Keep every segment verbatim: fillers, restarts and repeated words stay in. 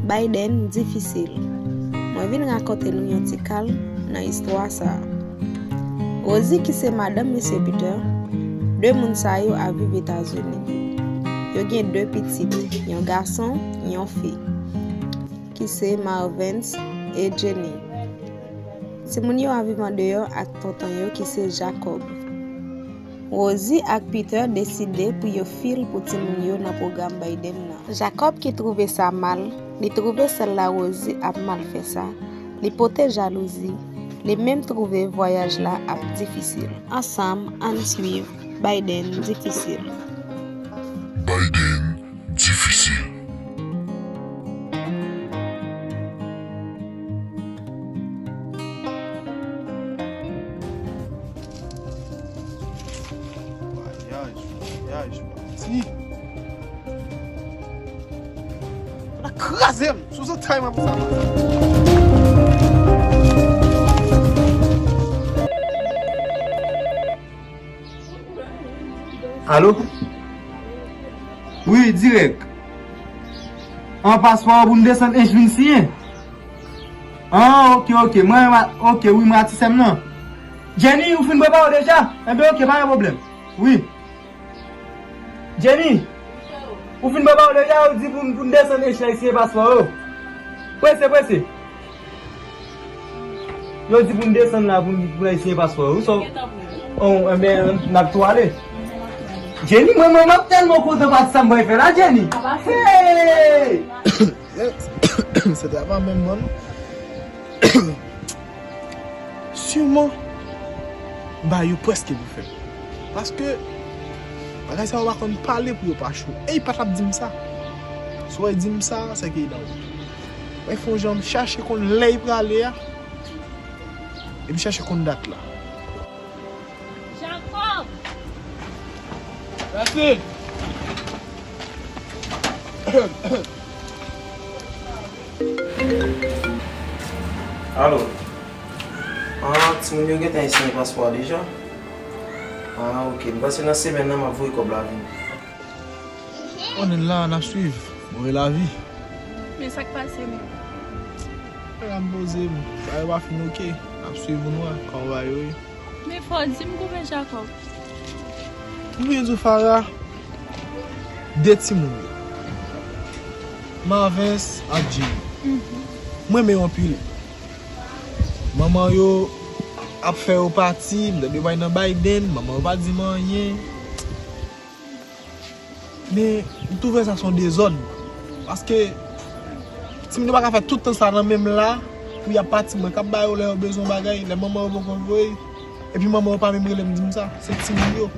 Biden difisil. Mwen vin rakonte nou yon ti kal nan istwa sa a. Rosie ki se madanm mesye Peter, de moun sa yo ap viv Etazini. Yo gen de pitit, yon gason, yon fi, ki se Marvens e Jenny. Timoun yo ap viv andeyò ak tonton yo ki se Jacob. Rosie ak Peter deside pou yo fil pou timoun yo nan pwogram Biden nan. Jacob ki twouve sa mal, li twouve sè l la Rosie ap mal fè sa, li pote jalouzi, li menm twouve vwayaj la ap difisil. Ansanm, ann swiv Biden difisil. Biden difisil. Vwayaj, vwayaj, pati. Sa kraze m. Sou zantray m ap sa. Alo? Wi, dirèk. An, paspò pou n desann Ench vin siyen. An, oke, oke. Mwen, mwen, oke, wi, mwen a ti sè m nan. Jenny, ou fin prepare w deja? Enben, oke, pa gen pwoblèm. Wi. Jenny, ou fin prepare w deja? Yo di pou n, pou n desann Ench la, siyen paspò yo. Prese, prese. Yo di pou n desann la, pou n, pou n al siyen paspò yo. Wi, so, oh, enben, n ap tou ale. Jenny, mwen, mwen, m ap tèlman kontan pati sa m bay fè la, Jenny. Hey! Se te ava menm, man. Siman, ba yo prèske pou fè. Paske, bagay sa yo pa konn pale pou yo pa cho. E y pa t ap di m sa. Si w wè di m sa, se ke y dan wout. Mwen fè yon jan m chache konn lè y prale a. E m chache konn dat la. Jacob! Mèsi! Alo. Ah, timoun yo gentan siyen paspò a deja? Ah, oke. M panse nan semèn nan, m ap voye kòb la vini. Konnen la, n ap swiv. Move lavi. Men sa k pase menm? Bagay la m poze m. Bagay yo pa fin oke. N ap swiv nou a, kòman bagay yo ye. Men fò w di m koumen Jacob. M vin di w Farah, de timoun yo. Marvens ak Jimmy. Mhm. M renmen yo anpil. Manman yo ap fè yo pati, m tande yo pral nan Biden, manman yo pa di m anyen. Men, m twouve sa se yon dezòd. Paske, timoun yo pa ka fè tout tan sa nan menm la, pou y ap pati, mwen k ap ba yo lè yo bezwen yon bagay, lè manman yo poko voye, epi manman yo pa menm rele m di m sa, se timoun yo.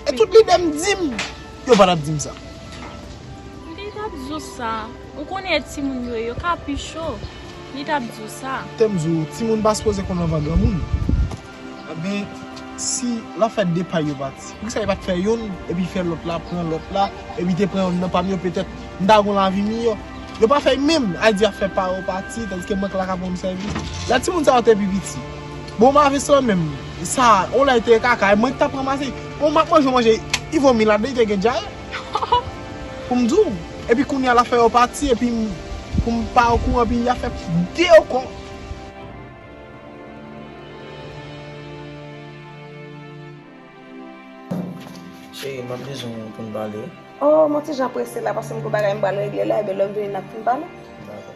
E tout lide m di m, yo pa t ap di m sa. Li t ap di w sa. Ou konnen èd timoun yo ye, yo ka pi cho. Li t ap di w sa. Te m di w, timoun pa sipoze konn anvan granmoun. Enben, si l ap fè de pay yo pati, poukisa yo pa t fè youn, epi fè lòt la, pran lòt la, epi te pran youn nan pami yo, petèt, m ta gon lavi miyò. Yo pa fè menm, al di ap fè pa yo pati, tandiske mank la ka ban m sèvis. Lè timoun sa yo te pi piti. Bon, Marvens lan menm, sa, on lè te kaka, e mwen ki t ap ranmase. Bon, m ap manje, manje, li vomi ladan, li te gen dyare. Pou m di w. Epi kounye a l ap fè yo pati, epi m, pou m pa okouran, epi y ap fè de ankò. Cheri, m ap bezwen w pou n pale. Oh, m on ti jan prese la, paske m gon bagay m pral regle la, epi lè m vini n ap fin pale. Dakò.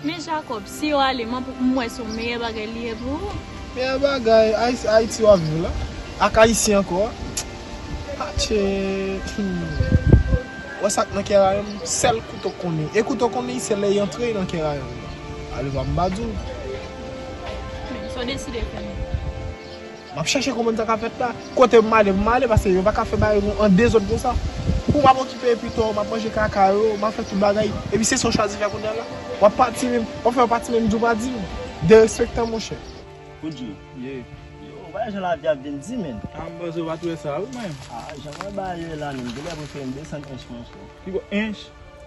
Men Jacob, si yo ale, m ap, m wè se yon meyè bagay li ye pou ou. Meyè bagay, Ayis-, Ayiti w ap viv la. Ak Ayisyen ankò. Atche, hmm. Wè sa k nan kè rayon m, sèl kouto konnen. E kouto konnen, se lè y antre nan kè rayon m nan. Ale pa m pa di w. Men, sa w deside fè menm? M ap chèche kòman sa ka fèt la. Kote m ale, m ale, paske yo pa ka fè bagay yo an dezòd konsa. Pou m ap okipe pito, m ap manje kaka yo, m ap fè tout bagay. Epi se sa w chwazi fè kounye a la. W ap pati menm, w ap fè yo pati menm, di w pa di m. Derespektan, monchè. Koudjou. Ye. Yo, vwayaj jan lavi ap vin di, menn. A, m panse w pa t wè sa, wi, mwen. A, jan mwen ba yo la, menn. Genlè pou fè m desann Ench, monchè. Ki bò Ench?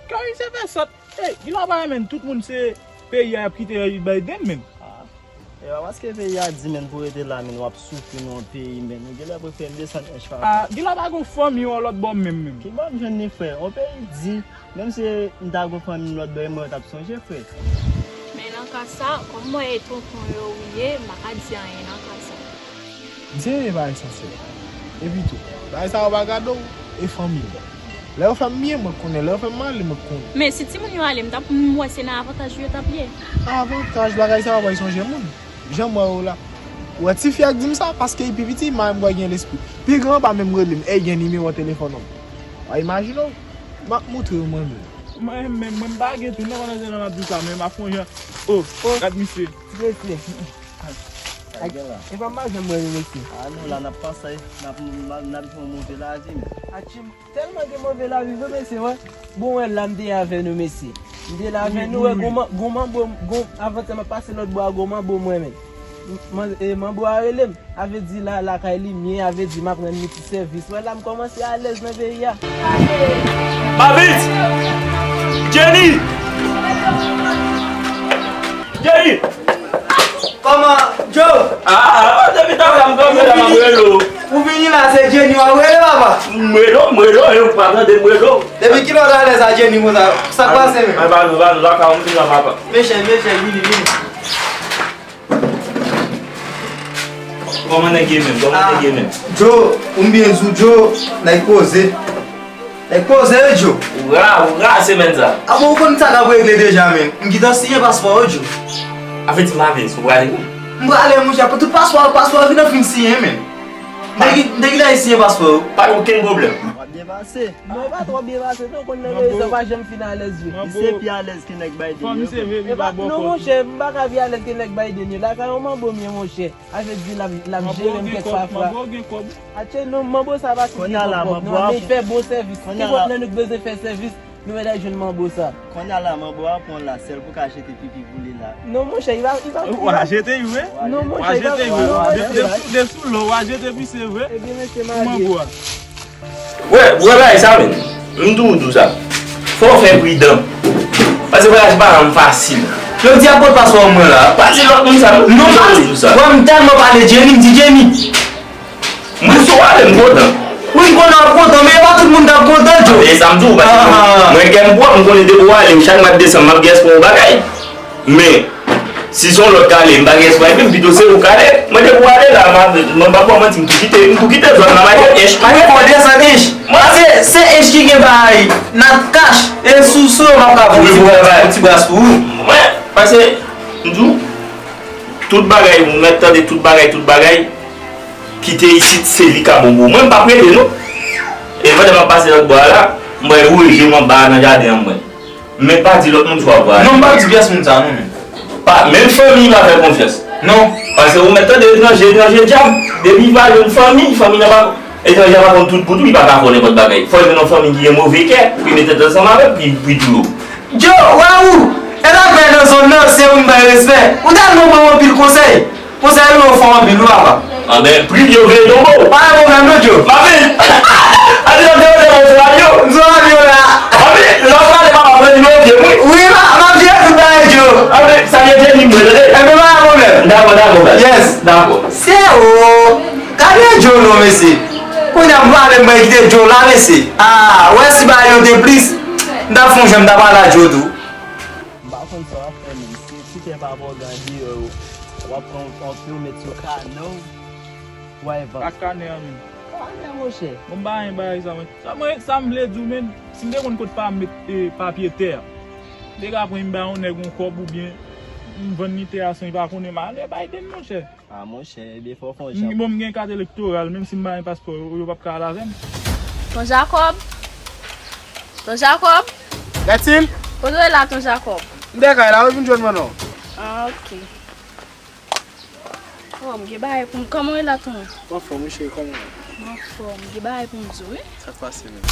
Kay se fè sòt. Ey, gen lè w pa renmen tout moun se peyi a y ap kite bay den, menn. A. E pa paske peyi a di, men, pou rete la, men, w ap soufri nan yon peyi, men, ou genlè prefere desann ench pa. Ah, genlè pa gen fanmi yon lòt bò menm, menm. Ki bò m jwenn li, frè? Yon peyi di, menm si m ta gen fanmi m lòt bò, e mwen yo t ap sonje, frè. Men nan ka sa, kòm mwen e tonton yo ou ye, m pa ka di anyen nan ka sa. Di anyen pa esansyèl. Epi tou, bagay sa yo pa gade w, e fanmi w. Lè yo fè m byen, mwen konnen. Lè yo fè m mal, mwen konnen. Men si timoun yo ale, m t ap, m wè se nan avantaj yo t ap ye. Avantaj, bagay sa yo pa sonje moun. Jan m wè yo la. Ou wè tifi a k di m sa, paske li pi piti, m pa menm wè gen lespri. Pi gran pa menm rele m, e gen nimewo telefòn an. W a imajine w? M ap montre w mwen menm. Mwen menm, mwen m pa gen tou non, pandan se nan m ap di sa, men m ap fè yon jan. Oh, oh, gad misye. Ti mesye. Sa gen la? E pa m pa janm wè nou mesye. Ah non, la n ap pase, n ap, n ap, n ap fè yon move lavi, men. Atchim, tèlman gen move lavi vre, mesye, wè. Bon, wè, la m te avè nou, mesye. M te la avè nou, wè, gon man-, gon manbo, gon, avantyè m ap pase lòt bò a, gon manbo m wè, men. Man-, e, manbo a rele m. Avè di la, lakay li m ye, avè di m ap rann li ti sèvis. Wè, la m kòmanse alèz nan peyi a. Babit! Jenny! Jenny! Kòman, Joe? Ah, depi talè m kanpe la, m ap rele w. Ou vini la, se Jenny w ap rele, papa? M rele w, m rele w, e ou pa tande m rele w. Depi kilè w t alèz a Jenny konsa? Sa k pase, men? Ay, pa nou, pa nou, lakay ou m vin la, papa. Mechè, mechè, vini, vini. Kòman nèg ye menm? Kòman nèg ye menm? Joe, ou m byen di w, Joe, nèg poze. Nèg poze wi, Joe. Ou ra, ou ra semèn sa. A bon, ou konn sa k ap regle deja, men. M gentan siyen paspò yo, Joe. Avè di m avè, si w prale wi. M prale, monchè, pou tout paspò, paspò yo gentan fin siyen, men. M te gen, m te gentan siyen paspò yo. Pa gen okenn pwoblèm. W ap byen pase. Non, pa twò byen pase, non, konn nan peyi sa pa janm fin alèz vre. Li se pi alèz ke nèg Biden yo. Fanmi se vre, li pa bò kòb. Non, monchè, m pa ka pi alèz ke nèg Biden yo. Lakay yon manbo m ye, monchè. Avè di l ap, l ap jere m kèk pafwa. Manbo gen kòb, manbo gen kòb. Atchè, non, manbo sa pa tout gen kòb, non, men li fè bon sèvis. Kenpòt lè nou bezwen fè sèvis, nou mèt al jwenn manbo sa. Kounye a la, manbo a pran la sèl pou ka jete pipi pou li la. Non, monchè, li pa, li pa. W a jete, wi. Non, monchè, li pa. W a jete, wi. De, de sou, de sou lò, w a jete pi se vre. Ebyen, mesye, m ale. Manbo a. Wè, wè bagay sa, men. M tou di w sa. Fò w fè pridan. Paske vwayaj pa janm fasil. Yo di ap pot paspò mwen la. Pa di lòt moun sa, non. Non, m tou di w sa. Wè, m tèlman pale Jenny, m di Jenny. Mwen, si w ale, m kontan. Wi, m konnen w ap kontan, men e pa tout moun k ap kontan, Joe. E sa m di w, paske mwen, kè m pwòp, m konnen depi w ale, chak mwa desanm, m ap gen espwa yon bagay. Men, si se yon lòt k ale, m pa gen espwa, epi m pito se ou k ale. Mwen, depi w ale la, m ap, mwen pa ba w manti, m tou kite, m tou kite zòn nan, m al jwenn ench. Mwen, fò desann ench. Mwen, se, se ench ki gen bagay, nat kach, e sou, sou yo, m ap ka voye yon ti bras pou ou. Mwen, paske, m di w, tout bagay, ou mèt tande tout bagay, tout bagay. Kite isit, se li ka bon pou ou. Mwen, m p ap rete, non. E pandan m ap pase lòt bò a la, m wè ou rejwenn m anba a nan jaden an, mwen. Men pa di lòt moun si w ap pale. Non, m p ap di pyès moun sa, non, men. Pa, menm fanmi m pa fè konfyans. Non. Paske ou mèt tande etranje, etranje dyab. Depi pa jwenn fanmi, fanmi nan pa, etranje a pa konn tout bout ou, li pa ka fè w nenpòt bagay. Fò w jwenn yon fanmi ki gen move kè, pou li met tèt ansanm avè w, pou li, pou li di w. Joe, wè ou, e la fè nan zòn nan, se ou m bay respè. Ou tèlman ban m anpil konsèy. Konsèy ou yo fò anpil wi papa. Anben, pri yo vle tonbe w. Pa gen pwoblèm non, Joe. M ap vin. Adi, w ap depoze mwen sou avyon. M sou avyon la. Anben, lè w prale, papa, pran nimewo pye m wi. Wi, m ap, m ap jere tout bagay, Joe. Anben, salye Jenny mwen, tande? Enben, pa gen pwoblèm. Dakò, dakò, baz. Yes. Dakò. Se ou. Gade Joe non, mesye. Kounye a m prale, m kite Joe la, mesye. Ah, wè si bagay yo te plis, m t ap fè yon jan, m t ap pale a Joe tou. M pa konn sa w ap fè menm. Si, si tè pa pran gade, w ap pran yon kilomèt sou kanè w, w a evanse. Ak kanè an menm. Kanè, monchè. Bon, m pa renmen bagay sa, mwen. Sa mwen, sa m vle di w, menm, si m te konn kot pa m met, e, papye tè a, m te ka pran m bay yon nèg yon kòb oubyen m vann li tè a san li pa konnen. Malè Biden, monchè. Ah, monchè, ebyen, fò w fè yon jan. Bon, m gen kat elektoral, menm si m pa gen paspò, yo, yo p ap ka al avè m. Ton Jakòb? Ton Jakòb? Gad Sil! Kote w ye la, Ton Jakòb? M dèyè kay la, wi, vin jwenn mwen non. Ah, ok. Oh, m gen bagay pou m, kòman w ye la, Ton? M anfòm, wi, cheri, kòman w ye? M anfòm, m gen bagay pou m di w, wi. Sa k pase, menm?